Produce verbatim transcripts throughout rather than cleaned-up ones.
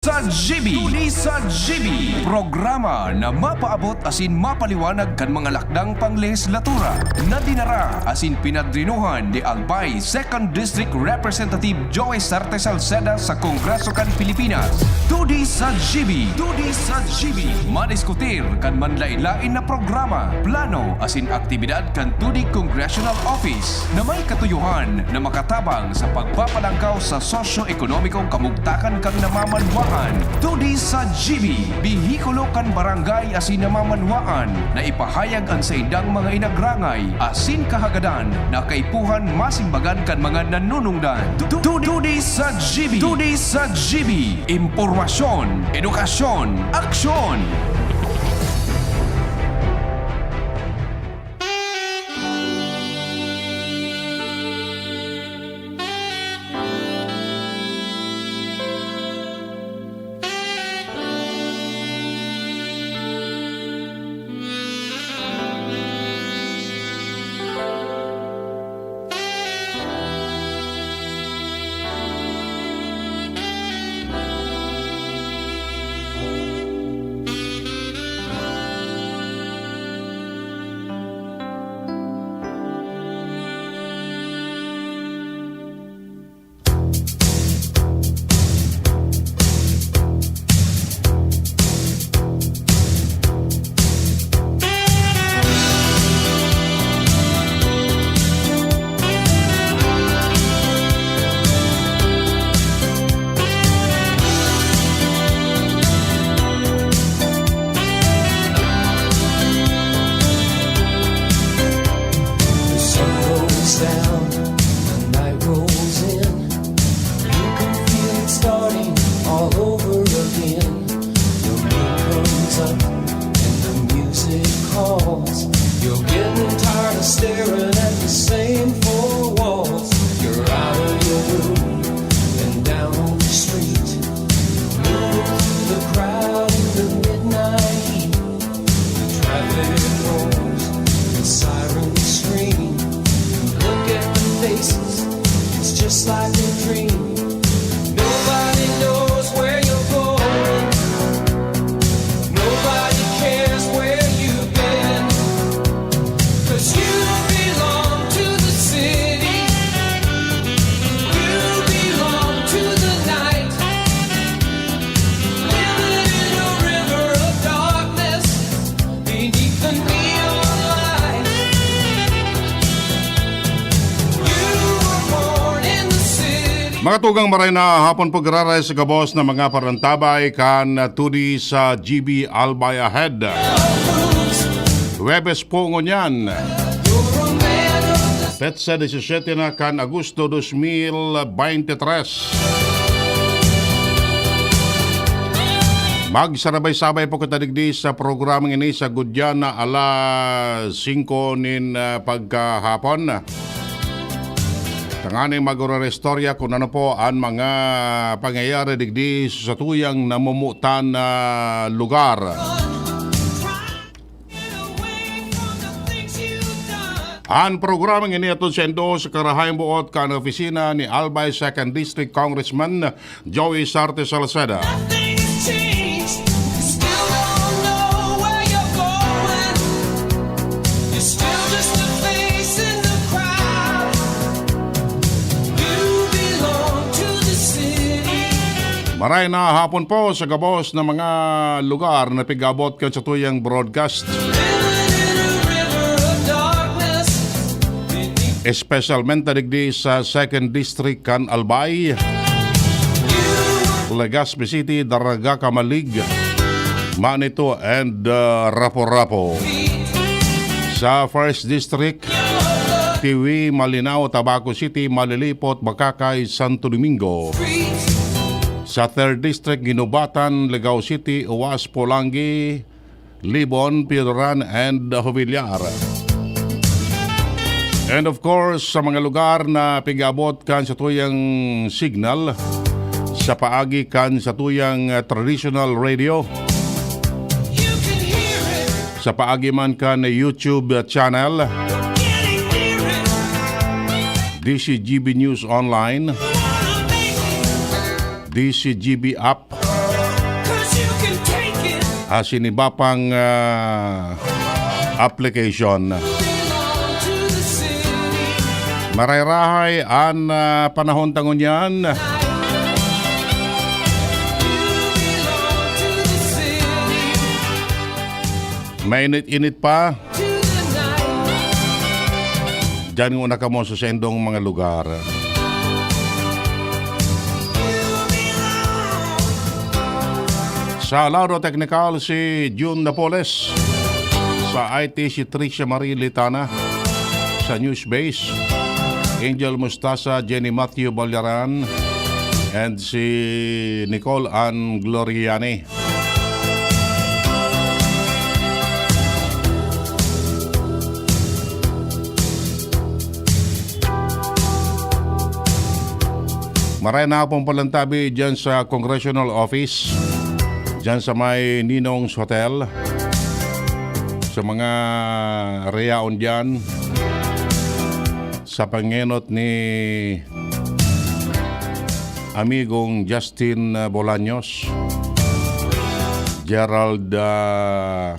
Sa G B, Tuli sa G B, programa na mapaabot asin mapaliwanag kan mga lakdang panglehislatura na dinara asin pinadrinuhan ni Albay Second District Representative Joey Sarte Salceda sa Kongreso kan Pilipinas. Tuli sa G B, Tuli sa G B, madiskutir kan manlaen-laen na programa, plano asin aktibidad kan Tuli Congressional Office na may katuyohan na makatabang sa pagpapalangkaw sa sosyo-ekonomikong kamugtakan kan namamanwaan. Tuli sa G B, behikulo kan barangay asin namamanwaan na ipahayag an saindang mga inagrangay asin kahagadan na kaipuhan masimbagan kan mga nanunungdan. Tu-, tu-, Tuli sa G B, Tuli sa G B, impormasyon, edukasyon, aksyon. The sun goes down, the night rolls in. You can feel it starting all over again. The moon comes up and the music calls. You're getting tired of staring at the same four walls. You're out of your room and down on the street. Moving through the crowd in the midnight heat. The traffic roars, the sirens scream. You look at the faces, it's just like a dream. Nobody knows where you're going. Nobody cares where you've been. 'Cause you belong to the city. You belong to the night. Living in a river of darkness. Beneath the neon lights, you were born in the city. Mga tugang, maray na hapon po, giraray sa gabos na mga parantabay kan Tuli sa G B Albay Ahead. Huwebes po ngunyan, petsa disisiete na kan Agosto dos mil beintitres. Magsarabay-sabay po kita digdi sa programang ini sa gudyan na alas singko nin, ah, pagkahapon. Tanganing mag-ororestorya kung ano po ang mga pangyayari digdi sa satuyang namumutan na lugar. An programang ini hatod saindo sa karahayang buot kan opisina ni Albay Second District Congressman Joey Sarte Salceda. Nothing's changed. You still don't know where you're going. You're still just a face in the crowd. You belong to the city. Maray na hapon po sa gabos na mga lugar na pig-abot kan satuyang broadcast. Espesyalmente digdi sa Second District kan Albay, Legazpi City, Daraga, Camalig, Manito, and, uh, Rapu-Rapu. Sa First District, Tiwi, Malinao, Tabaco City, Malilipot, Bacacay, Santo Domingo. Sa Third District, Guinobatan, Legao City, Oas, Polangui, Libon, Pioran, and Jovellar. And of course, sa mga lugar na pig-abot kan satuyang signal, sa paagi kan satuyang, uh, traditional radio, sa paagi man kan YouTube channel, D C G B News Online, D C G B app, Asin iba pang, ah, application. Marayrahay an, ah, panahon ta ngunyan. Mainit-init pa. Diyan nguna kamo sa saindong mga lugar. Sa lado teknikal, si Jun Napoles. Sa I T, si Tricia Marie Litana. Sa News Base, Angel Mustasa, Jenny Matthew Balyaran, and si Nicole Ann Gloriani. Maray na hapon palantabi dyan sa Congressional Office, dyan sa may Ninong's Hotel. Sa mga reyaon dyan, sa pangenot ni amigong Justin, ah, Bolaños, Gerald, ah,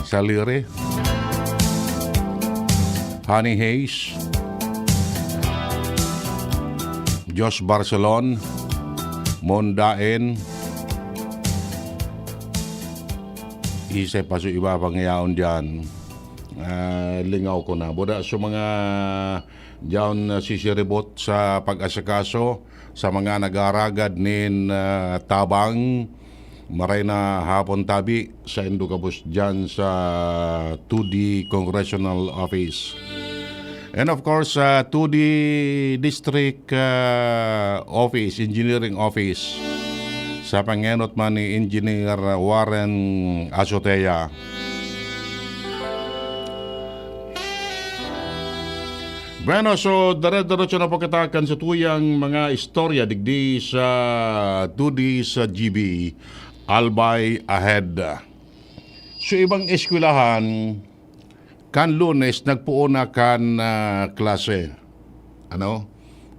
Salire, Honey Hayes, Josh Barcelon, Mondaen, isa pa sa iba pang yaon dyan. Ah, lingaw ko na. Buda sa mga dyan, ah, sisiribot sa pag-asikaso sa mga nag-aaragad nin, ah, tabang, maray na hapon tabi sa indo gabos dyan sa two D Congressional Office. And of course, sa two D District, ah, Office, Engineering Office, sa pangenot man ni Engineer Warren Azotea. Bueno, so, dire-diretso na po kita kan sa tuyang mga istorya digdi sa two D sa G B, Albay Ahead. So, ibang eskwelahan, kan Lunes, nagpoon na kan, ah, klase. Ano?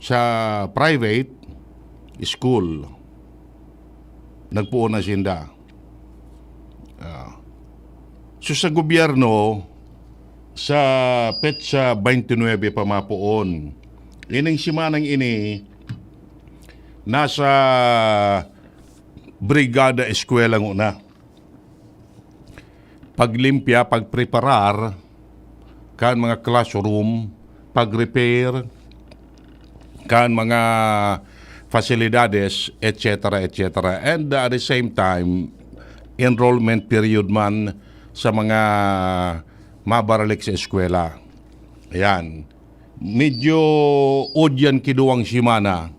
Sa private school, nagpoon na sinda. Ah. So, sa gobyerno, sa petsa twenty-nine pa mapoon. Ining simanang ini, nasa brigada eskwela nguna. Paglimpya, pagpreparar kan mga classroom, pag-repair kan mga fasilidades, et cetera, et cetera. And, uh, at the same time, enrollment period man sa mga mabaralik sa eskwela. Ayan. Medyo odd yan kiduwang semana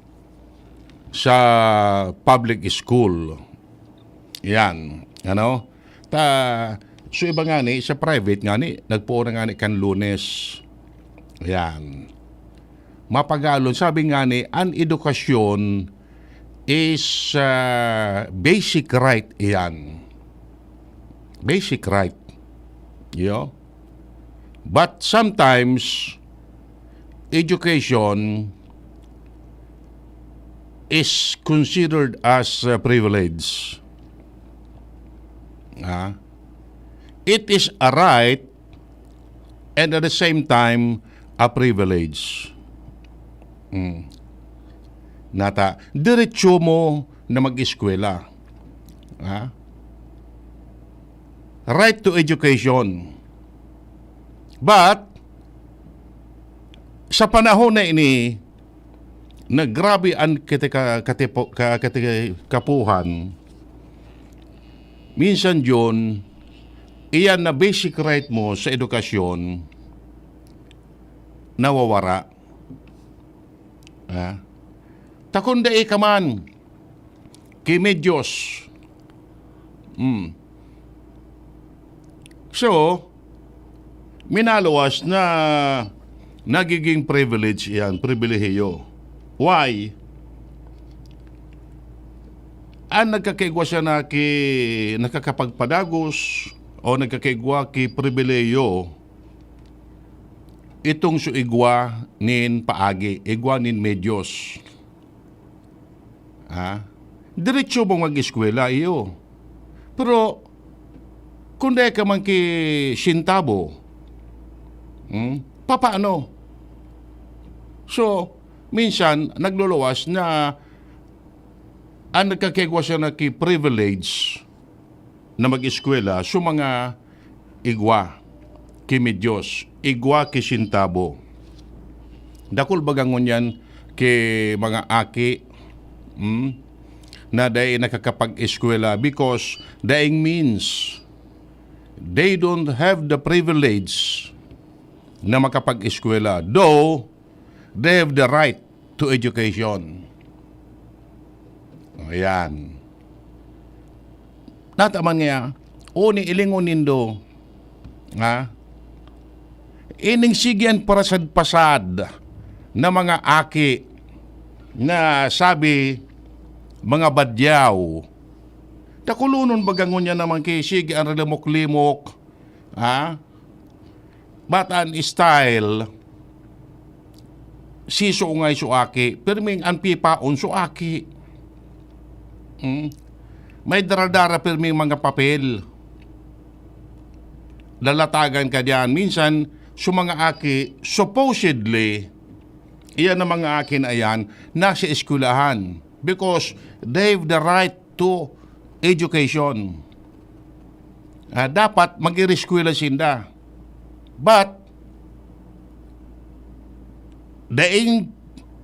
sa public school. Yan, ano? Ta, so iba ngani, sa private ngani, nagpoon na ngani kan Lunes. Yan. Mapagalon, sabi ngani, an edukasyon is, ah, basic right iyan. Basic right. Yo? But sometimes, education is considered as a privilege. Ah? It is a right and at the same time, a privilege. Mm. Nata, diretsyo mo na mag-eskwela. Ha? Right to education. But, sa panahon na ini, na grabe an katika-, katipo-, ka-, katikapuhan, minsan, John, iyan na basic right mo sa edukasyon, nawawara. Ha? Ta kun dai ka man ki medyos. Hmm. So, minaluwas na nagiging privilege iyan, pribilehiyo. Why? An nagkakaigwa siya na ki-, nakakapagpadagos o nagkakaigwa ki pribilehiyo, itong so igwa nin paagi, igwa nin medyos. Ha? diretso mong mag-eskwela, iyo. Pero, kung dai ka man ki sentabo, hmm, papaano? So, minsan, nagluluwas na an nagkakaigwa siya na ki privilege na mag-eskwela sa mga igwa ki medyos, igwa ki sentabo. Dakul baga ngunyan ki mga aki, hmm, na dai nakakapag-eskwela because daing means. They don't have the privilege na makapag-eskwela. Though, they have the right to education. Ayan. Nataman niya, o ni ilingon nindo, ha? Ining sige an parasad-pasad na mga aki na sabi, mga badyaw. Takulonon baga ngunyan naman ki sige an limok-limok, ha? Bata an style, sisungay so aki, pirming an pipaon so aki. Hmm? May dara-dara pirming mga papel. Lalatagan ka diyan. Minsan, so mga aki, supposedly, iyan ang mga aki na iyan, nasa eskwelahan. Because they have the right to education. Ah, dapat mag-ireskwela sinda. But, daing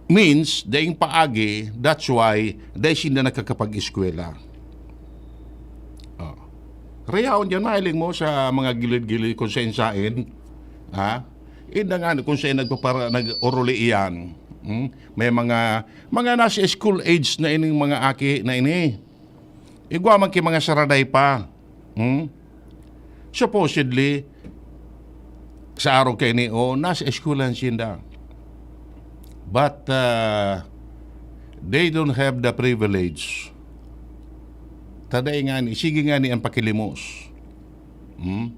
means, daing paagi, that's why, dai sinda nakakapag-eskwela. Oh. Rayaon dyan, mahiling mo sa mga gilid-gilid kung sain-sain, ha? Inda nga, kung sain nagpapara-, nag-oruli iyan. Hmm? May mga, mga nasa school age na ining mga aki na ini. Igwa man ki mga saraday pa. Hmm? Supposedly, sa araw kaini, o, nasa eskwelahan sinda. But, uh, they don't have the privilege. Taday nga ni, sige nga ni ang pakilimos. Hmm?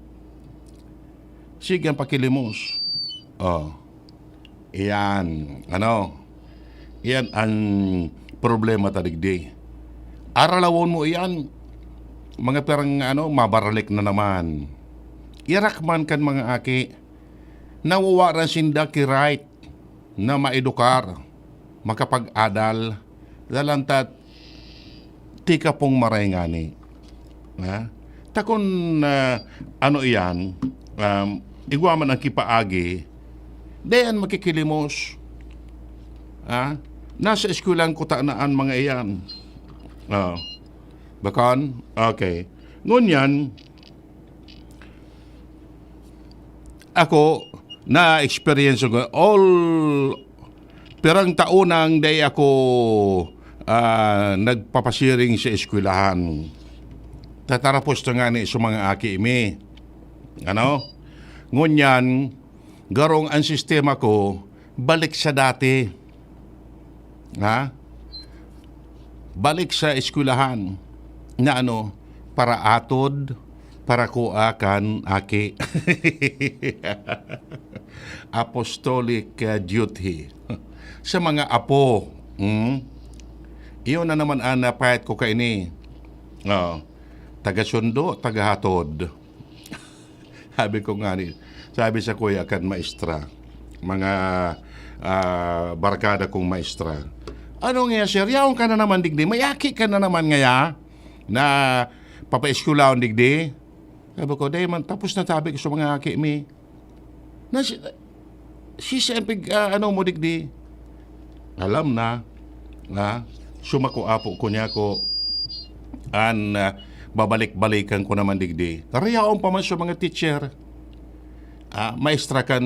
Sige ang pakilimos. Oh. Iyan, ano? Iyan ang problema ta digdi. Aralawon mo iyan, mga pirang, ano, mabaralik na naman. Irak man kan mga aki, nawawaran sinda ki right na maedukar, makapag-adal, lalantat, tika pong maray ngani. Ha? Takon na ano iyan, um, igwa man ang kipaagi, dayan makikilimos. Ha? Nasa eskwelahan kuta na an mga iyan. Oh. Bakon? Okay. Ngunyan, ako, na-experience ko all, pirang taon nang dai ako, ah, nagpapasiring sa eskwelahan. Tatarapos na ngani sa mga aki mi. Ano? Ngunyan, garong ang sistema ko, balik sa dati. Ha? Balik sa eskwelahan na ano, para atod, para kua kan aki. Apostolic, uh, duty. Sa mga apo. Hmm? Iyon na naman ang napayat ko kaini. Oh, taga-sundo, taga-hatod. Sabi ko nga ni, sabi sa kuya kan maestra, mga, ah, barkada kong maestra, "Ano nga, sir? Yaon ka na naman digdi? May aki ka na naman ngaya na papaeskwelahon digdi?" Sabi ko, "Dai man, tapos na tabi ko sa mga aki mi." Na si, si siyempre, ah, ano mo digdi? Alam na, ha? Sumako apo ko niya ko, an, ah, babalik-balikan ko naman digdi. Tarayaon pa man sa mga teacher. Ah, maestra kan,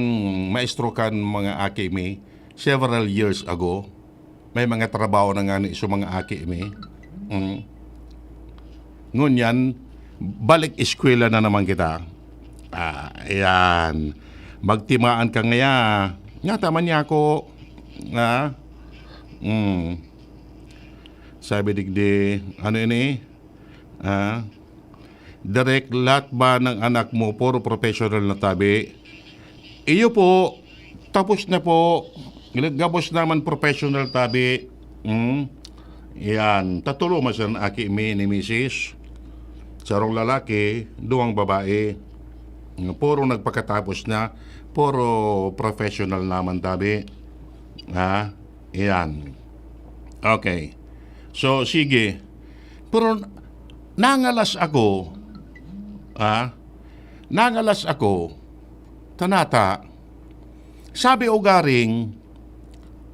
maestro kan mga aki mi several years ago. May mga trabaho na nga ni sa mga aki mi. Mm. Ngunyan, balik eskwela na naman kita. Ah, ayan. Magtimaan ka ngaya. Nga, tama niya ako. Ah? Mm. Sabi digdi, ano ini? Ah? Direk, lahat ba ng anak mo, puro professional na tabi? Iyo po, tapos na po. Gabos naman professional tabi. Mm. Yan, tatulo man sana aki mi ni misis. Sarong lalaki, duwang babae. Puro nagpakatapos na, puro professional naman tabi. Ha? Yan. Okay. So, sige. Pero nangalas ako, ha? Nangalas ako, tanata, sabi ugaring,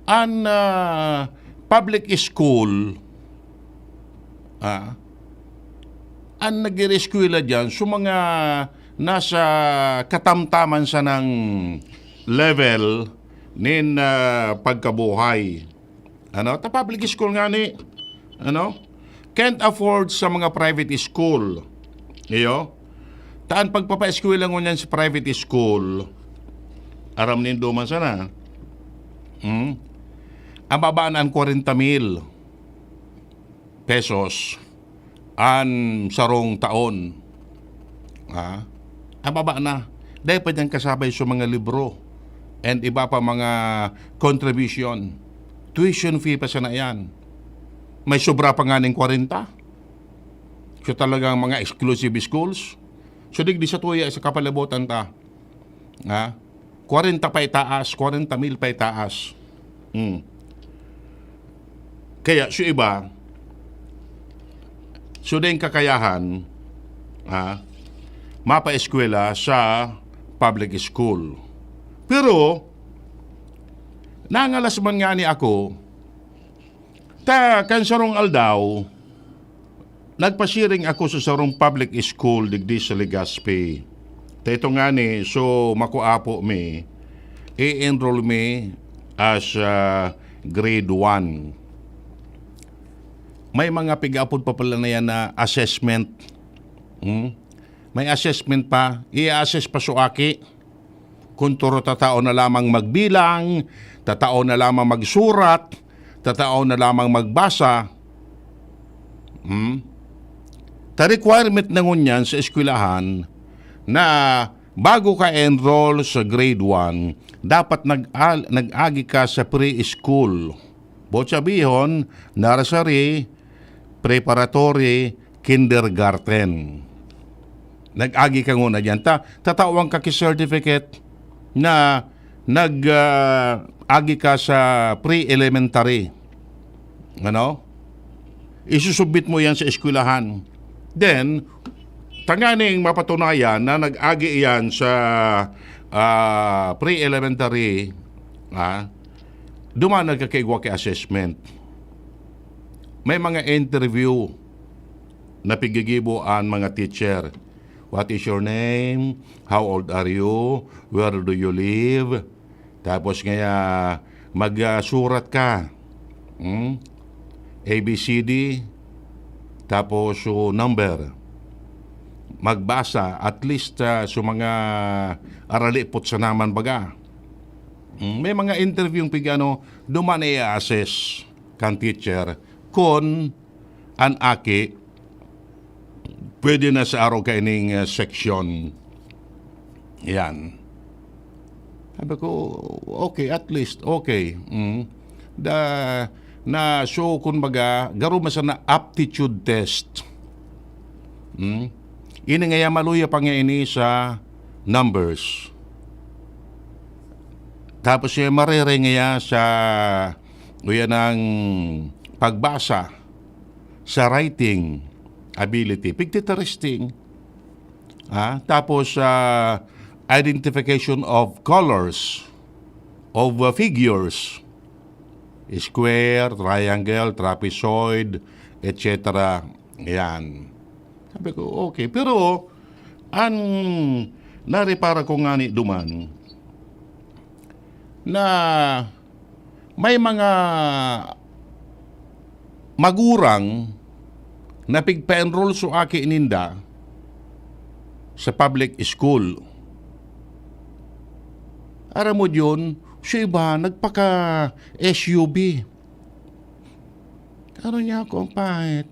an, ah, public school, ah, an nag-ireskwela diyan, so mga nasa katamtaman sanang level nin, ah, pagkabuhay. Ano? Ta public school nga ni, ano? Can't afford sa mga private school. Iyo? Taan pagpapaeskwela ngunyan sa private school. Aram nindo man sana. Hmm? Ang baba na ang kwarenta mil pesos an sarong taon. Ha? Ang baba na. Dahil pa dyan kasabay sa mga libro and iba pa mga contribution. Tuition fee pa sana yan. May sobra pa nga ning kwarenta. So talagang mga exclusive schools. So digdi sa tuya sa kapalabotan ta. Ha? Kwarenta pa itaas, kwarenta mil pa itaas. Hmm. Kaya, so iba, so dai kakayahan, ha, mapaeskwela sa public school. Pero, nangalas man ngani ako, ta kan sarong aldaw, nagpasiring ako sa sarong public school digdi sa Legazpi. Ta ito ngani, so makuapo mi, i-enroll mi as, ah, grade one. May mga pigaapod pa pala na yan na assessment. Hmm? May assessment pa. I-assess pa so aki. Kun toro tatao na lamang magbilang, tatao na lamang magsurat, tatao na lamang magbasa. Hmm? Ta requirement na ngunyan sa eskwelahan na bago ka enroll sa grade one, dapat nag-, nag-agi ka sa preschool. Boot sabihon, nursery, preparatory, kindergarten. Nag-agi ka nguna diyan. Ta-, tatawan ka ki certificate na nag, ah, agi ka sa pre-elementary. Ano? Isusubmit mo yan sa eskwelahan. Then, tanganing mapatunayan na nag-agi iyan sa, ah, pre-elementary, ah, duman nagkakaigwa ki assessment. May mga interview na pigigibo an mga teacher. "What is your name? How old are you? Where do you live?" Tapos ngaya, mag, ah, surat ka. Hmm? A B C D, tapos, so, number. Magbasa, at least, ah, so mga aralipot sa naman baga. Hmm, may mga interview yung pig-ano, duman i-assess kan teacher kun an aki pwede na sa araw kaining, ah, section. Yan. Sabi ko, "Okay, at least, okay." Mm. Da, na, so, kumbaga, garo man sana aptitude test. Mm. Ini ngaya, maluya pa nga ini sa numbers. Tapos, eh, marere ngaya sa, uya ng pagbasa, sa writing ability, pigtitesting. Ah, tapos, ah, identification of colors, of, ah, figures, square, triangle, trapezoid, et cetera. Yan. Sabi ko, "Okay." Pero, ang narepara ko ngani duman, na may mga magurang na pigpa-enroll so aki ninda sa public school. Aram mo yun, so iba, nagpaka-S U V. Ano niya ako, ang pangit.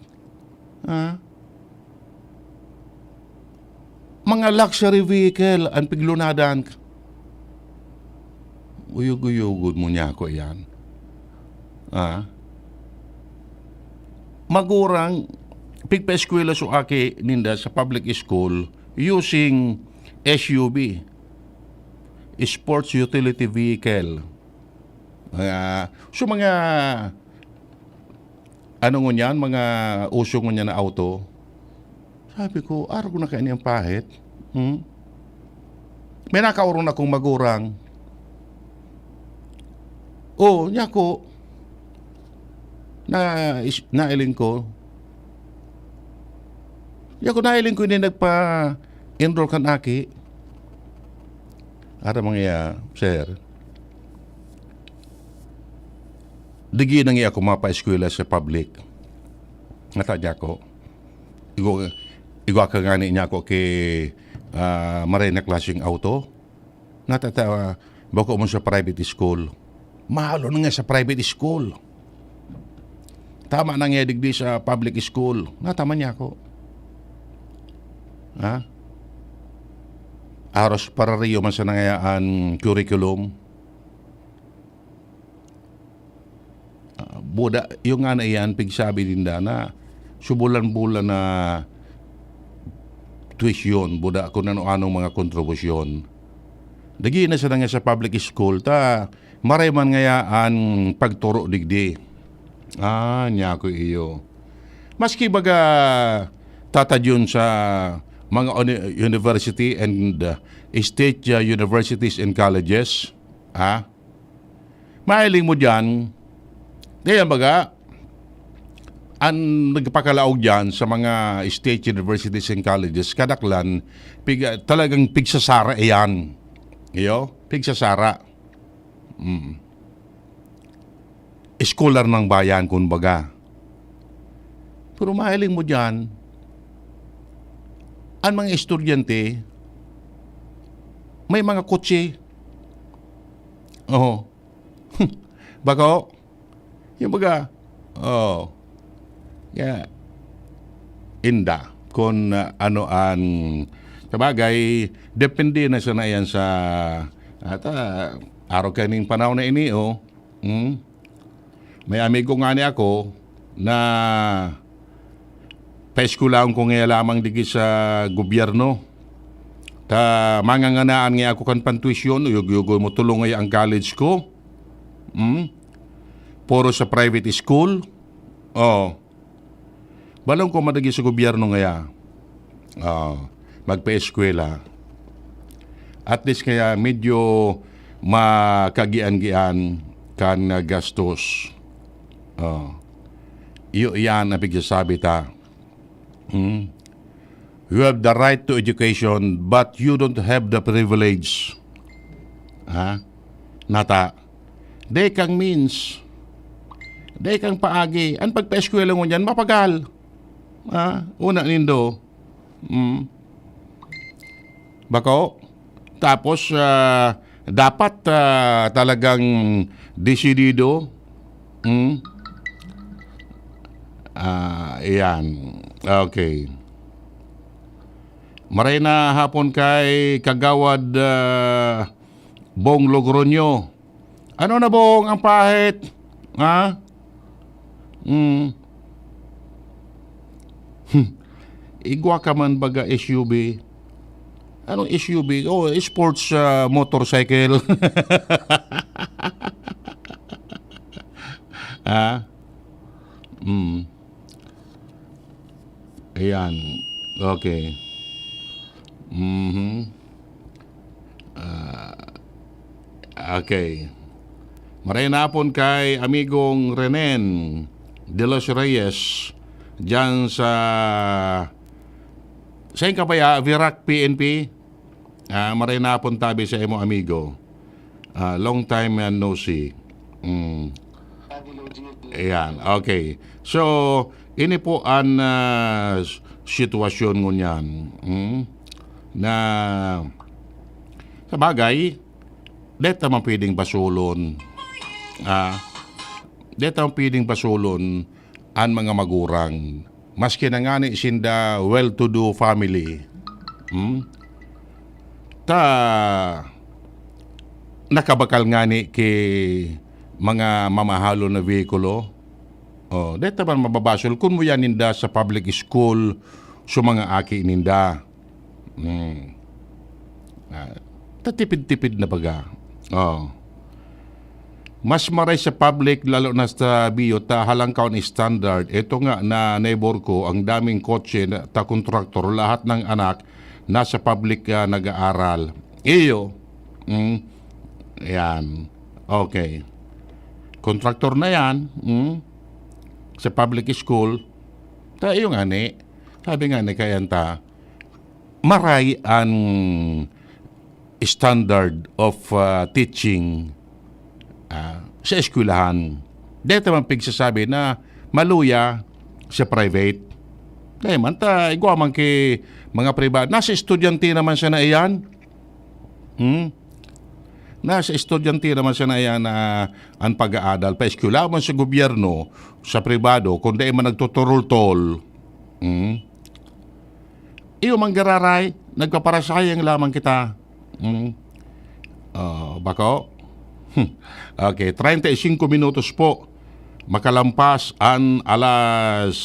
Ha? Mga luxury vehicle ang piglunadan. Uyog-uyogod mo niya ako yan. Ha? magurang, pigpaeskwela so aki ninda sa public school using S U V, Sports Utility Vehicle. Ah, so mga, ano ngunyan, mga uso ngunyan na auto. Sabi ko, "Arog na kaya niyang pahit?" Hmm? May nakaorong akong magurang. Oh, niya ko, na, is-, nailing ko. Niya ko, nailing ko, ini nagpa-enroll kan aki. Ara mga ya, sir. Digi na nga ako mapaeskwela sa public. Ngata niya ko. Igwa, igwa ka nga ni niya ko ki, ah, maray na klaseng auto. Natatawa, bako mo sa private school. Mahal na nga sa private school. Tama na nga digdi sa public school. Natama niya ako. Ha? Aros parariyo man sa nangayaan curriculum. Ah, buda, yung nga na iyan, pigsabi ninda na subulan-bulan na tuition, buda kung ano-anong mga kontribusyon. Dagi na siya nga sa public school, ta maray man ngaya an pagturo digdi. Ah, niya ko iyo. Maski baga tatadyon sa mga uni-, university and, uh, state, uh, universities and colleges, ha? Mahiling mo diyan, kaya baga, an nagpakalaog diyan sa mga state universities and colleges, kadaklan, pig-, talagang pigsasara iyan. Iyo? Pigsasara. Mm. Scholar ng bayan, kumbaga. Pero mahiling mo diyan, an mga estudyante, may mga kotse. Oo. Bako? Yung baga, oh, kaya, inda, kung, ah, ano an, sabagay, depende na sana yan sa, ata, araw kaning panahon na ini, oh. Hmm? May amigo nga ni ako na paeskwelahon ko ngaya lamang digi sa gobyerno. Ta manganganaan nga ako kan pantuwisyon, uyog-uyogon mo tulong ngaya ang college ko. Hmm? Puro sa private school. Oh. Balong ko madagi sa gobyerno ngaya. Oh, magpaeskwela. At least kaya medyo makagian-gian kan, ah, gastos. Oh. Iyo iyan ang pigsasabi ta. Hmm? You have the right to education, but you don't have the privilege. Ha? Nata. Dai kang means. Dai kang paagi. An pagpaeskwela ngunyan, mapagal. Ha? Una nindo. Hmm. Bako? Tapos, ah, dapat, ah, talagang desidido. Hmm? Ah, iyan. Okay. Maray na hapon kay Kagawad, ah, Bong Logroño. Ano na, Bong, ang pahit? Ha? Hmm. Hmm. Igwa ka man baga S U V. Anong S U V? Oh, sports, ah, motorcycle. Ha? Hmm. Ayan. Okay. Mhm. Ah, okay. Maray na hapon kay amigong Renen de los Reyes diyan sa, sain ka ba ya? Virac P N P? Ah, maray na hapon tabi sa imo, amigo. Ah, long time and no see. Mm. Ayan, okay. So, ini po an, ah, s-, sitwasyon ngunyan, mm, na, sa bagay, deta man pwedeng basulon, ah, deta man pwedeng basulon an mga magurang. Maski na ngani sinda well-to-do family, hmm? Ta nakabakal ngani ki mga mamahalon na vehikulo, Oh, dai ta man mababasol kun muya ninda sa public school so mga aki ninda. Hmm. Ah, tatipid-tipid na baga. Oh. Mas maray sa public, lalo na sa B U, ta halangkaw an standard. Ito nga na neighbor ko, ang daming kotse na, ta kontraktor, lahat ng anak nasa public, ah, nag-aaral. Iyo. Mm. Yan. Okay. Kontraktor na yan, mm, sa public school. Ta iyo nga ni, sabi nga ni kayan ta, maray an standard of, ah, teaching, ah, sa eskwelahan. Dai ta man pigsasabi na maluya sa private. Dai man ta, igwa man ki mga private. Nasa estudyante naman siya na iyan. Hmm? Nasa estudyante naman siya na iyan na an pag-aadal. Paeskwela man sa gobyerno, sa pribado, kung dai man nagtuturultol. Hmm? Iyo man giraray, nagpaparasayang lamang kita. Mm. Ah, bako? Okay, treinta y cinco minutos po. Makalampas an alas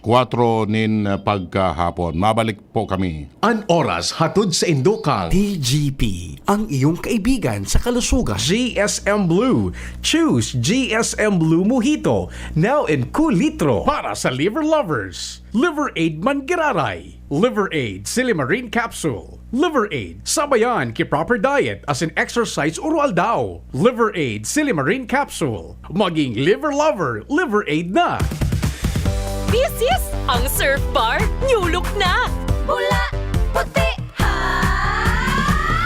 kwatro nin pagkahapon. Mabalik po kami. An oras hatod sa indokang T G P, ang iyong kaibigan sa kalusugan. G S M Blue. Choose G S M Blue Mojito. Now in kulitro. Para sa liver lovers. Liver Aid man giraray. Liver Aid Silimarin Capsule. Liver Aid, sabayan ki proper diet asin exercise oro-aldaw. Liver Aid Silimarin Capsule. Maging liver lover, Liver Aid na! This is ang Surf Bar, new look na! Pula, puti, ha!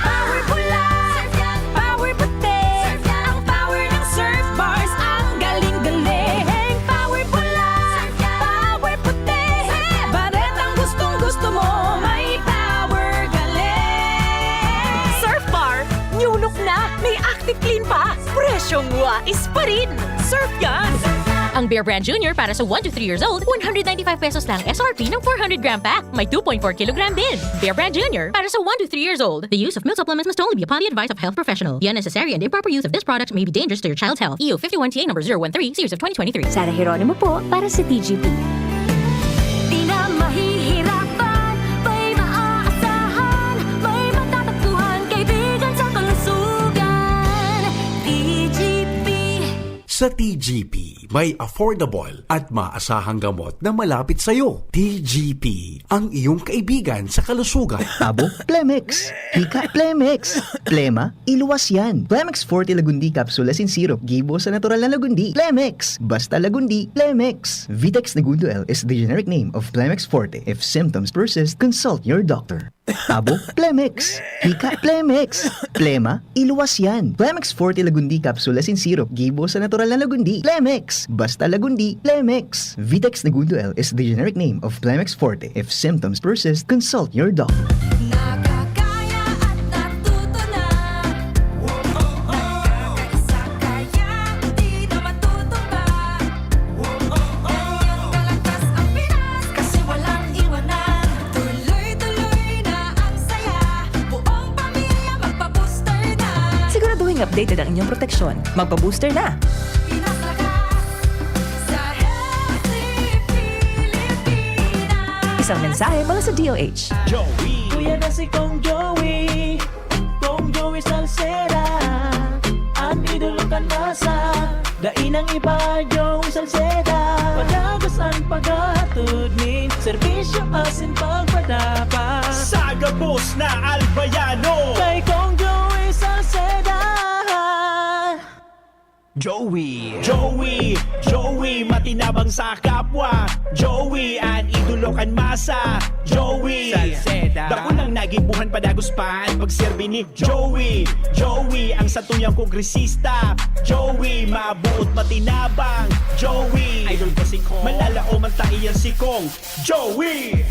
Power pula, surf yan, power puti. Surf yan, ang power ng Surf Bars, ang galing-galing. Power pula, surf yan, power puti. Surf yan, baretang gustong-gusto mo, may power galing. Surf Bar, new look na, may Active Clean pa. Presyong wais pa rin. Surf yan! Ang Bear Brand Junior para sa one to three years old, one hundred ninety-five pesos lang S R P ng four hundred gram pack. May two point four kilogram din. Bear Brand Junior para sa one to three years old. The use of milk supplements must only be upon the advice of a health professional. The unnecessary and improper use of this product may be dangerous to your child's health. E U fifty-one T A number zero one three, series of twenty twenty-three. Sara Geronimo po para sa T G P. Di na mahihirapan, may maaasahan, may matatagpuhan, kaibigan sa kalusugan. T G P. Sa T G P, may affordable at maasahang gamot na malapit sa'yo. T G P, ang iyong kaibigan sa kalusugan. Abo, Plemex. Hika, Plemex. Plema, iluwas yan. Plemex Forte Lagundi Capsule asin Syrup, gibo sa natural na lagundi. Plemex! Basta lagundi, Plemex! Vitex Negundo L is the generic name of Plemex Forte. If symptoms persist, consult your doctor. Abo, Plemex! Hika, Plemex! Plema, iluwas yan. Plemex Forte Lagundi Capsule asin Syrup, gibo sa natural na lagundi. Plemex! Basta lagundi, Plemex! Vitex Negundo L is the generic name of Plemex Forte. If symptoms persist, consult your doctor. Nakakaya at natuto na. Nakakaisa kaya, di na matutumba. Ganyang kalagpas ang Pinas, kasi walang iwanan. Tuloy-tuloy na ang saya. Buong pamilya magpa-booster na. Siguraduhing updated ang inyong proteksyon. Magpa-booster na. Pinas lakas sa Healthy Pilipinas. Isang mensahe mula sa D O H. Joey. Kuya na si Kong Joey. Kong Joey Salceda. An idolo kan masa. Dai nang iba, Joey Salceda. Padagos an paghahatod nin serbisyo asin pagpadapat. Sa gabos na Albayano. Kay Kong Joey Salceda. Joey. Joey, Joey, matinabang sa kapwa. Joey, an idolo kan masa. Joey, Salceda. Dakulang nagibuhan, padagos pa an pagserbi ni Joey. Joey, ang satuyang kongresista. Joey, mabuot, matinabang. Joey, idol ko si Kong. Malalaoman ta iyan si Kong. Joey!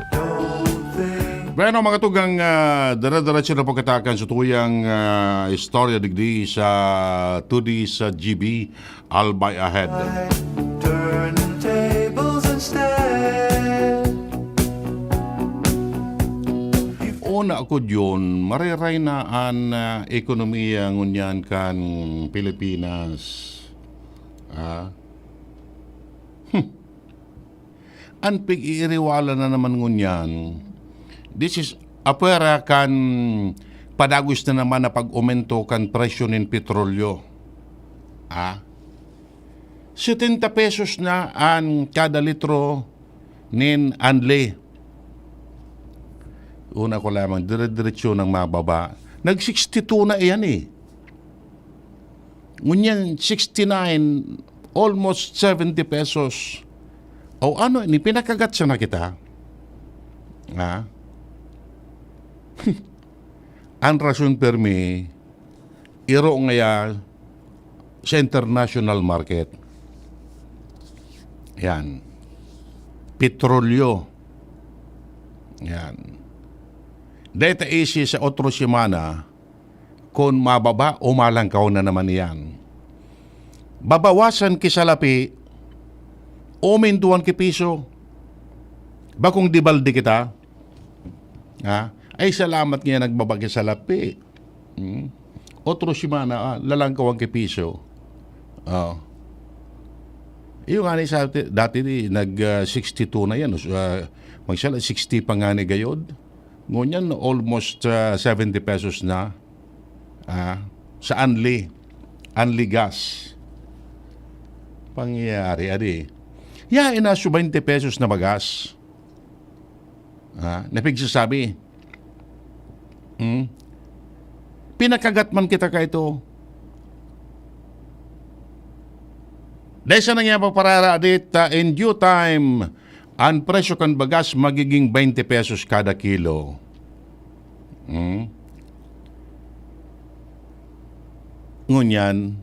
Don't think Pero mga tugang, ah, dire-diretso na po kita kan satuyang, ah, istorya digdi sa Today's G B, Albay Ahead. Turning tables instead. Una ko diyon, mareray na an, ah, ekonomiya ngunyan kan Pilipinas. Ah? Hmm. An pig-iiriwala na naman ngunyan, this is apwera kan padagos na naman na pag-omento kan presyo nin petrolyo. Ah? Setenta pesos na an kada litro nin anli. Una ko lamang, dire-diretso nang mababa. Nag sixty-two na iyan eh. Ngunyan, sixty-nine, almost seventy pesos. O ano, ni pinakagat siya na kita? Ha? Ang rason permi, iro ngaya sa international market. Yan. Petrolyo. Yan. Deta isi sa otro semana, kung mababa o malangkaw na naman iyan. Babawasan ki salapi, uminduan ki piso. Bakong di balde kita? Ha? Ay, salamat nga nagbaba ki salapi. Hmm? Otro semana, ah, lalangkawan ki piso. Oh. Iyo nga ni sa dati, dati di, nag, ah, sixty-two na yan. Ah, magsala, sixty pa nga ni gayod. Ngunyan, almost, ah, seventy pesos na. Ah, sa anli. Anli gas. Pangyayari, adi. Ya, inaso twenty pesos na bagas. Ah, napigsasabi. Hmm? Pinakagat man kita ka ito. Dahil sa nangyayari, pararadit, ah, in due time, ang presyo kan bagas magiging twenty pesos kada kilo. Hmm? Ngunyan,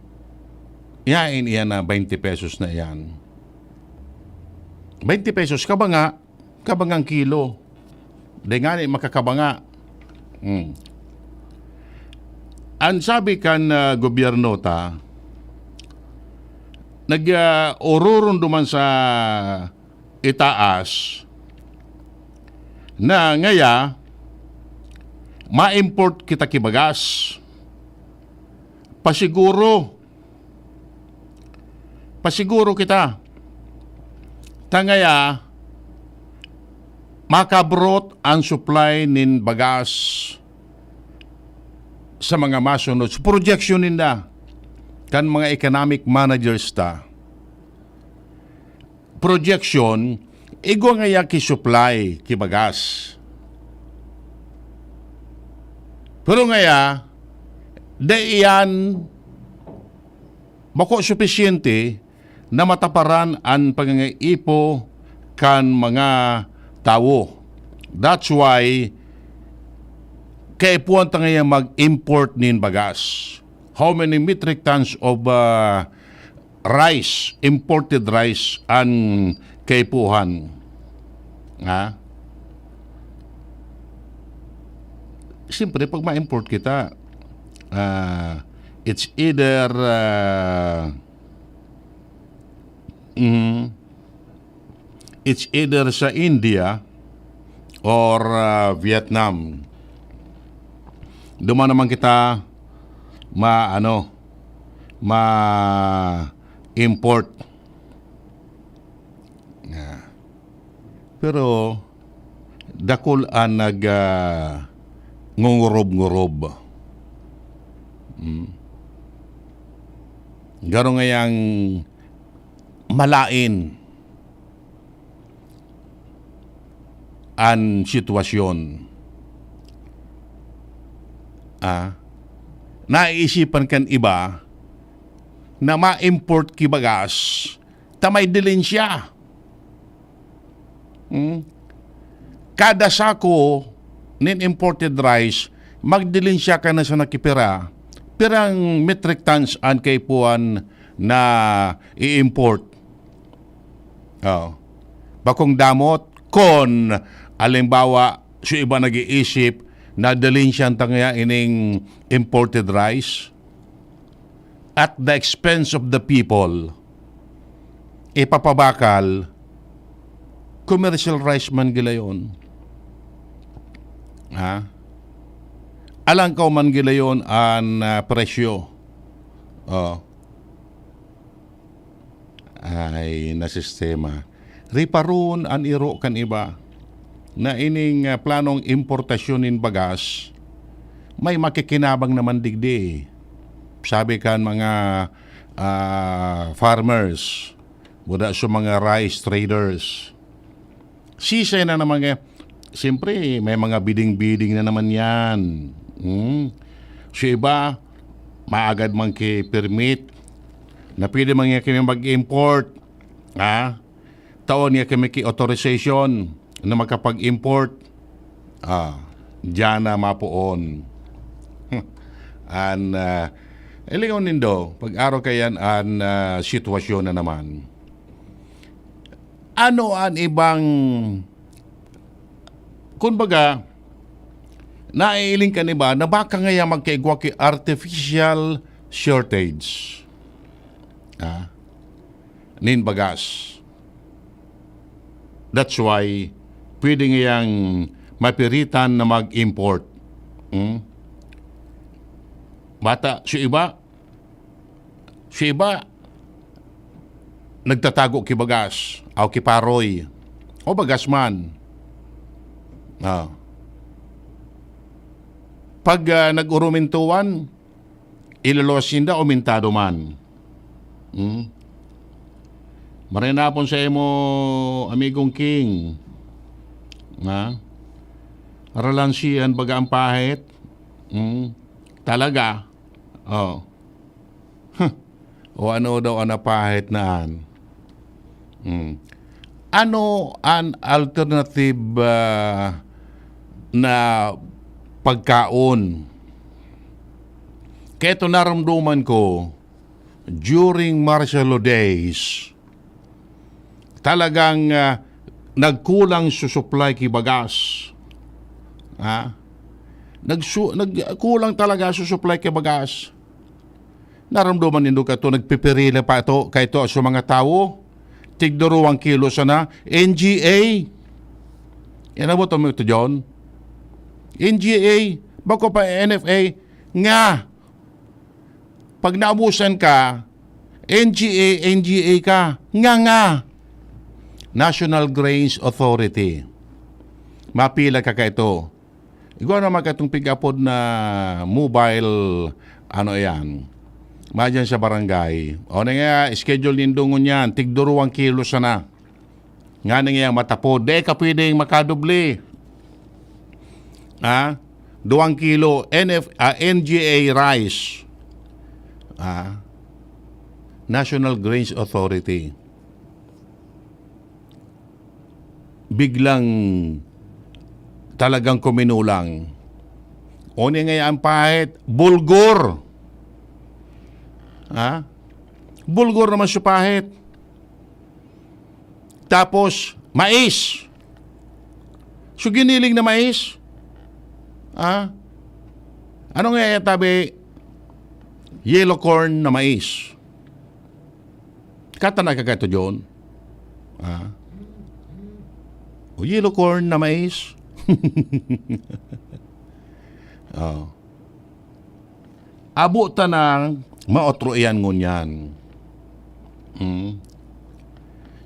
iyain iyan na twenty pesos na iyan. Twenty pesos, kabanga, kabangang kilo. Di nga ni makakabanga. Hmm. Ang sabi kan, ah, gobyerno ta, nag, ah, ororun duman sa itaas na ngaya ma-import kita ki bagas. Pasiguro. Pasiguro kita. Ta ngaya, makabrot ang supply nin bagas sa mga masunod. Sa projection ninda, kan mga economic managers ta. Projection, igwa ngaya ki supply, ki bagas. Pero ngaya, dai iyan, bako supisyente na mataparan an pangangaipo kan mga tawo. That's why kaipuhan ta ngaya mag-import nin bagas. How many metric tons of, ah, rice, imported rice, an kaipuhan? Ha? Siyempre, pag ma-import kita, ah, it's either, ah, mm, it's either sa India or, ah, Vietnam. Duman naman kita ma-, ano, ma-import. Ah. Pero dakul an nag, ah, ngungurob-ngurob. Hmm. Garo ngayang malain an sitwasyon. Ah, naiisipan kan iba na ma-import ki bagas ta may dilensya. Hmm? Kada sako nin imported rice, magdilensya ka na sa nakipira. Pirang metric tons an kaipuhan na i-import? Oh. Bakong damot, kon, alimbawa, So, iba nag-iisip na dalhin siya tangya ining imported rice at the expense of the people. Ipapabakal, commercial rice man gilayon. Ha? Alangkaw man gilayon an, ah, presyo. Oh. Ay, na sistema. Riparon an iro kan iba na ining, ah, planong importasyon nin bagas, may makikinabang naman digdi. Sabi kan mga, ah, farmers, muna sa mga rice traders, sisay na naman kaya. Siyempre, may mga bidding-bidding na naman yan. Hmm? So iba, maagad man ki-permit na pwede man niya kami mag-import. Ha? Taon niya kami ki-authorization na makapag-import. Ah, diyan na mapoon. An, ah, ilingon nindo, pag-aro kayan an, ah, sitwasyon na naman. Ano an ibang, kumbaga, naiiling kan iba na baka ngaya magkaigwa ki artificial shortage, ah, nin bagas. That's why pwede ngayang mapiritan na mag-import. Hmm? Bata, si iba, si iba, nagtatago ki bagas, aw ki paroy, o bagas man. Ah. Pag, ah, nag-urumintuan, ilalos ninda, umintado man. Hmm? Maray na hapon sa imo, amigong King. Ha? Aralan siya, baga ang pahit. Hmm? Talaga. Oh. Huh. O ano daw ang napahit na an? Hmm. Ano an alternative, ah, na pagkaon? Kaya ito naramdaman ko, during martial law days, talagang, ah, nagkulang sa supply ki bagas. Ha? Nagsu-, nagkulang talaga sa supply ki bagas. Naramdaman nindo kato, nagpipirila pa ito, kay ito sa mga tawo, tigduruwang kilo sana, N G A. Inabot mo ito, John? N G A, bako pa N F A, nga, pag naubusan ka, N G A, N G A ka, nga, nga. National Grains Authority. Mapila ka kaito. Igwa naman katong pig-apod na mobile, ano yan, madyan sa barangay. O na nga, schedule nindo ngunyan, tigduruwang kilo sana. Nga na nga matapod. Di ka pwedeng makadubli. Ha? Duwang kilo, N F, ah, N G A rice. Ah, National Grains Authority. Biglang talagang kuminulang. O niya ngayon ang pahit, bulgur. Ha? Bulgur naman sa pahit. Tapos, mais. So, giniling na mais. Ha? Ano nga yung tabi? Yellow corn na mais. Kata na ka kaito, John? Ha? O yellow corn na mais? Oh. Abo ta nang maotro iyan ngunyan. Hmm.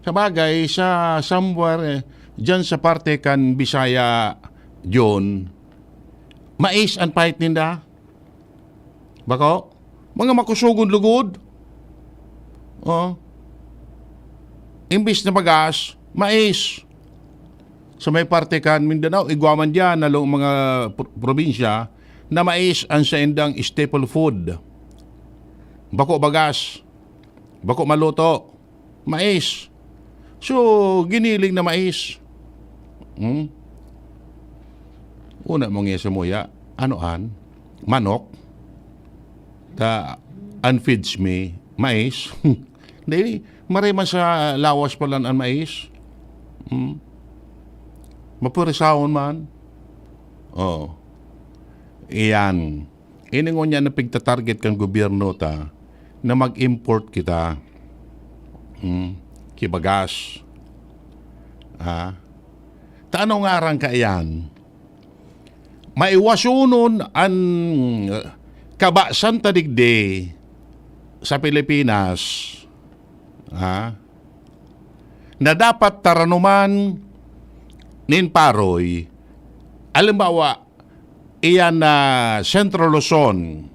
Sabagay, sa somewhere, eh, dyan sa parte kan Bisaya, John, mais ang pahit ninda. Bako? Mga makusugon lugod. Oh. Imbis na bagas, mais. Sa may parte kan Mindanao, igwa man diyan na lo-, mga pr-, probinsya na mais ang saindang staple food. Bako bagas, bako maluto, mais. So, giniling na mais. Hmm? Una mo nga sa muya, ano an? Manok? Ta, an feeds me, mais? Di, maray man sa lawas pa lang an mais. Hmm? Mapurisahon man. Oh. Iyan. Ini ngunyan na pigta-target kan gobyerno ta na mag-import kita. Hmm. Kibagas. Ha? Ta ano nga aran kaiyan? Maiwasonon an kabasan ta digdi sa Pilipinas, ha? Na dapat taranuman nin paroy. Halimbawa, iyan na Central Luzon.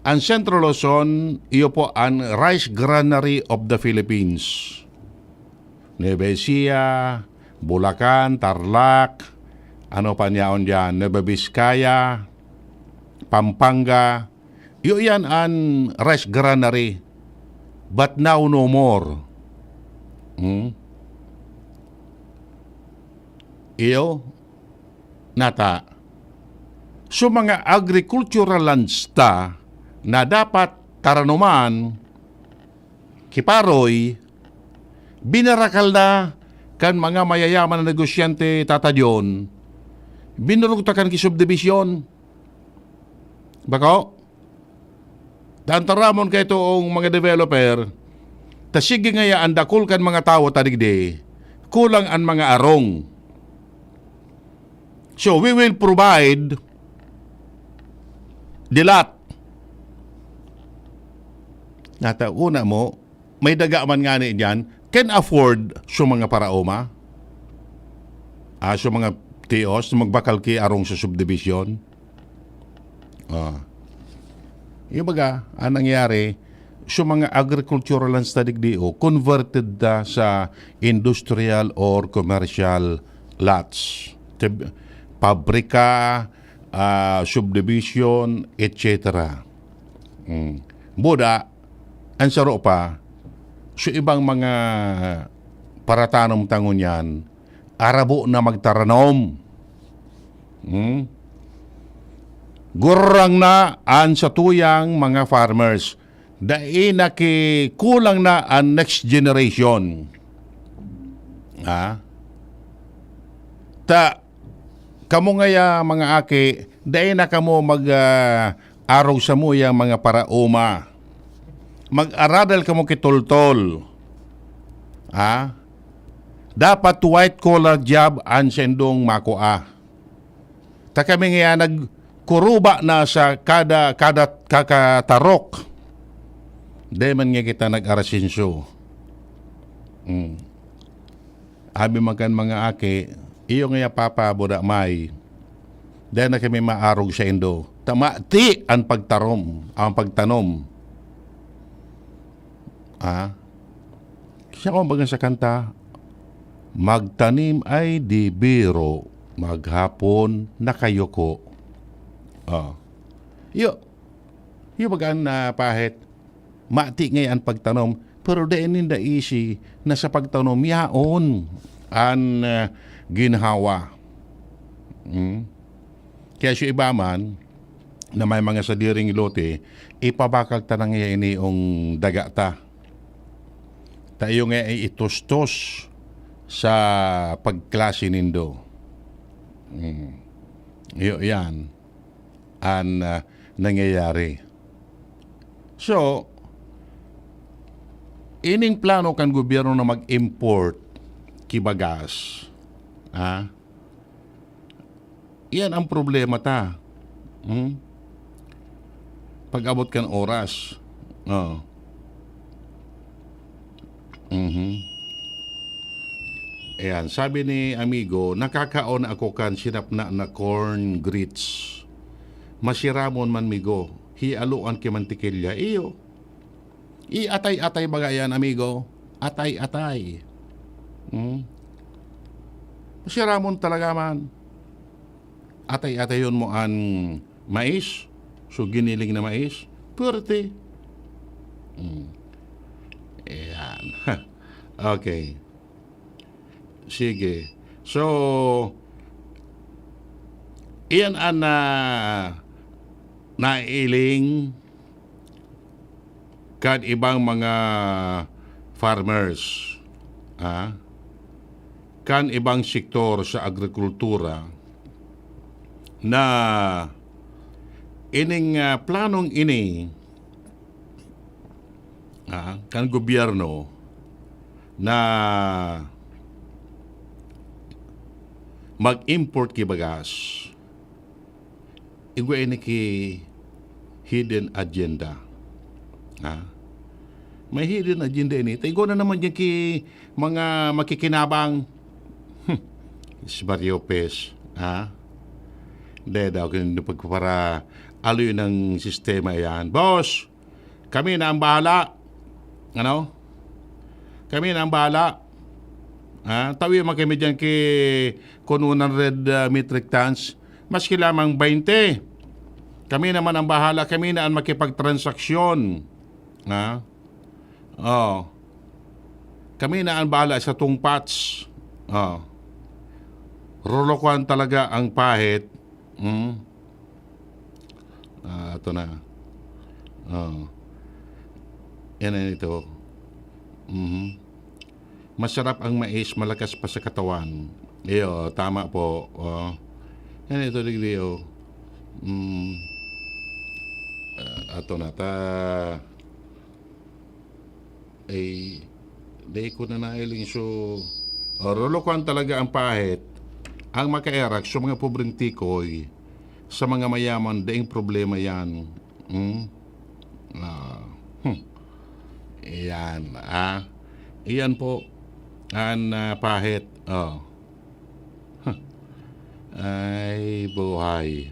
An Central Luzon, iyo po an rice granary of the Philippines. Nueva Ecija, Bulacan, Tarlac, ano pa niyaon diyan? Nueva Vizcaya, Pampanga. Iyo yan an rice granary. But now, no more. Hmm? Iyo, nata. So, mga agricultural lands ta na dapat taranuman, kiparoy, binarakal na kan mga mayayaman na negosyante, Tata John, binurugtakan ki subdivision. Bako? Dantaramon kay toong mga developer, ta sige ngaya an dakul kan mga tawo ta digdi, kulang an mga arong. So, we will provide the lot. Nata, una mo, may daga man ngani diyan, can afford sa mga paraoma. Ah, sa mga T Os na magbakal ki arong sa subdivision. Ah. Yung baga, ang nangyari, sa mga agricultural lands ta digdi, o, converted na sa industrial or commercial lots. Tib-, pabrika, ah, subdivision, et cetera. Mm. Buda, ang saro pa, sa ibang mga paratanom ta ngunyan, arabo na magtaranom. Hmm? Gurang na an satuyang mga farmers. Dai na ki-, kulang na an next generation. Ha? Ta, kamo ngaya, mga aki, dai na kamo mag, ah, arog samuyang mga paraoma. Mag-aradal kamo ki toltol. Ha? Dapat white collar job an saindong makua. Ta kami ngaya nagkuruba na sa kada, kada kakatarok. Dai man nga kita nag-arasenso. Mm. Abi man kan mga aki, iyo ngaya, Papa, buda may, dai na kami maarog saindo. Ta mati an pagtarom, an pagtanom. Ah? Siya ko baga sa kanta, "Magtanim ay di biro, maghapon nakayuko." Ah. Iyo, iyo baga an, ah, pahit. Mati ngaya an pagtanom, pero dai ninda isi na sa pagtanom yaon an, ah, ginhawa. Hmm? Kaya sa iba man, na may mga sadiring lote, ipabakal ta na ngaya ini ong daga ta. Ta iyo nga itustos sa pagklase nindo. Hmm. Iyo yan. an, ah, nangyayari. So, ining plano kan gobyerno na mag-import ki bagas, ha? Iyan ang problema ta. Hmm? Pag-abot kan oras. Oo. Mhm. Ayan, sabi ni amigo, "Nakakaon ako kan sinapna na corn grits. Masiramon man, migo. Hialoan ki mantikilya." Iyo. Iatay-atay baga yan, amigo. Atay-atay. Hmm? Masiramon talaga man. Atay-atayon mo an mais. So, giniling na mais. Puwerte. Hmm. Ayan. Okay. Sige. So, iyan an, ah, nailing kan ibang mga farmers, ah, kan ibang sektor sa agrikultura, na ining, ah, planong ini, ah, kan gobyerno na mag-import ki bagas, igwa ini ki hidden agenda. Ha? May hidden agenda ini. Taigo na naman dyan ki mga makikinabang. Hmm. Si Mario Pes, ha? Dahil daw kayo pagpapara aloy ng sistema yan. Boss, kami na ang bahala. Ano? Kami na ang bahala. Ha? Tawi man kami dyan ki kun one hundred, ah, metric tons. Maski lamang twenty. Kami naman ang bahala. Kami na ang makipagtransaksyon. Ha? Oh. Kami na ang bahala sa tungpats. Oh. Rolokohan talaga ang pahit. Hmm? Ah, ito na. Oh. Yan na ito. Mhm. Masarap ang mais, malakas pa sa katawan. Iyo, tama po. Oh. Yan ito, digdi, oh. Mm. Ah, ato na ta. Ay, dai ko na nailing. So, oh, rolokohan talaga ang pahit. Ang makaerak sa mga pobreng tikoy, sa mga mayaman, daing problema yan. Hmm? Ah, hmm. Iyan, ah. Iyan po, an, ah, pahit. Oh. Huh. Ay, buhay.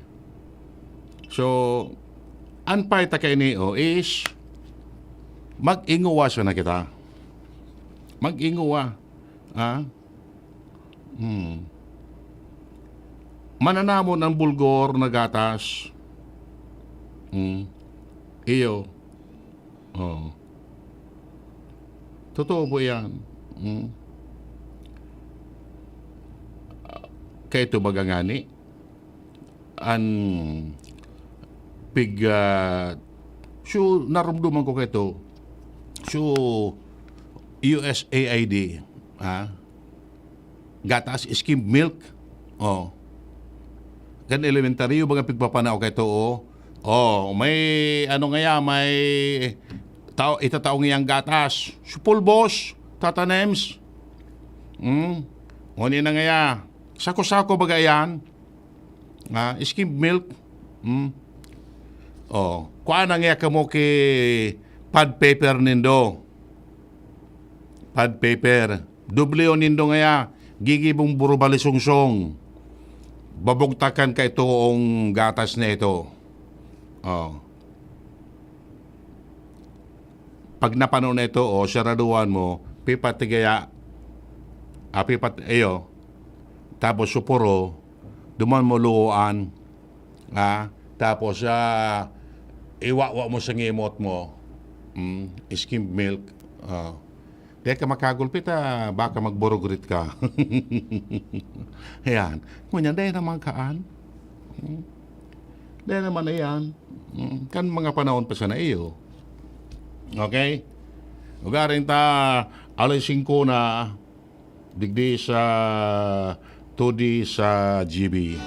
So, an pahit ta kaini, oh, is mag-inguwa sana kita. Mag-inguwa. Ah? Hmm. Mananamon ang bulgor na gatas. Hmm. Iyo. Oh. Totoo po yan. Hmm. Kaito baga ngani, an pig-, ah, so, narumduman ko kaito. So, U S A I D, ha? Gatas, skim milk. Oh. Kan elementaryo, baga pigpapanao kaito, oh. Oh, may ano ngaya, may tao, itatao ngayang gatas. Su pulbos, tatanems. Hmm? Nguni na ngaya. Sako-sako baga yan. Ah, skim milk. Hmm? Oh, kuha na ngaya kamo ki pad paper nindo. Pad paper. Doblehon nindo ngaya, gigibong burubali sungsong. Babugtakan ka itong gatas na ito. Oh. Pag napano na ito, oh, saraduhan mo, pipatigaya. Ah, pipat-, iyo. Tapos supuro, duman mo luoan. Ah, tapos, ah, iwawa mo sa ngimot mo. Mm, skim milk. Ah. Di ka makagulpi ta, baka magburugrit ka. Ayan. Ngunyan, dahil naman kaan. Hmm. Dahil naman na yan. Hmm. Kan mga panahon pa sana iyo. Okay? Ugaring ta, alas singko na, digdi sa two D sa G B.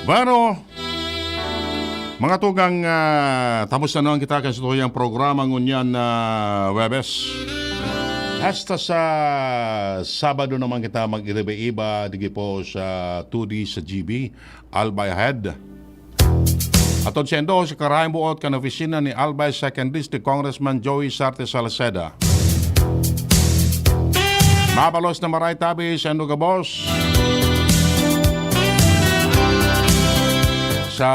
Bueno, mga tugang, ah, tapos na naman kita kan satuyang programa ngunyan na Huwebes. Hasta sa Sabado naman kita mag-iba-iba, digi po sa two D sa G B, Albay Ahead. Atod sendo sa karahayang buot kan opisina ni Albay Second District Congressman Joey Sarte Salceda. Mabalos na maray tabi sa Anduga Boss. Sa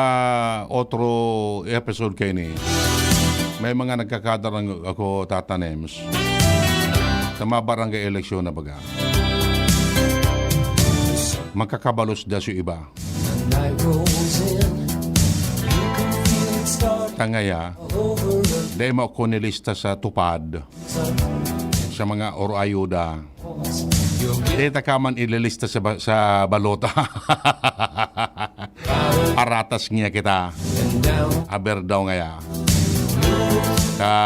otro episode kaini, may mga nagkakadarang ako tatanems. Tama, barangay eleksyon na baga. Magkakabalos da su iba. Tangaya, dai mo ako nilista sa tupad. Sa sa mga oro ayuda. Deta ka man ililista sa, ba- sa balota. Aratas niya kita. Aber daw ngaya. Ka,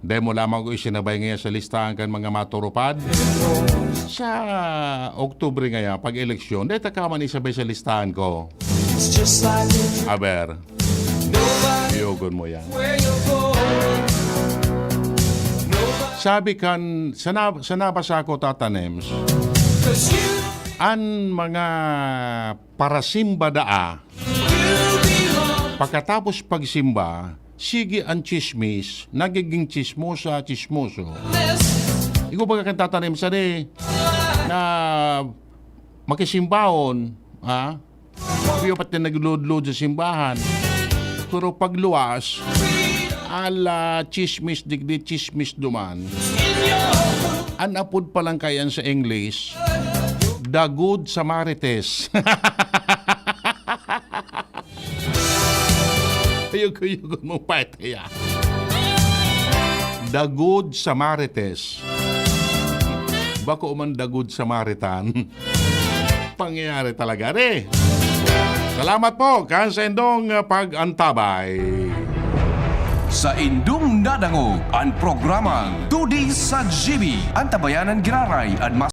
dai mo lamang ko isinabay ngaya sa listahan kan mga maturupad. Sa Oktubre ngaya, pag-eleksyon, deta ka man isabay sa listahan ko. Aber, iyogon mo yan. Sabi kan, sa, na, sa nabasa ko, Tata Nems, an mga parasimba daa, pagkatapos pagsimba, sige an chismis, nagiging chismosa, chismoso. Igo baga kan Tata Nems, sari na makisimbahon, ha? Kuya, pati naglodlod sa simbahan. Pero pagluwas, ala, chismis digdi, chismis duman. An apod pa lang kayan sa English, the Good Samaritans. Ayoko, ayoko mong paitaya. The Good Samaritans. Bako man the Good Samaritan. Pangyayari talaga, re. Salamat po kan sa indong, ah, pag-antabay. Sa indong nadangog an programang Todi sa G B, an tabayanan giraray an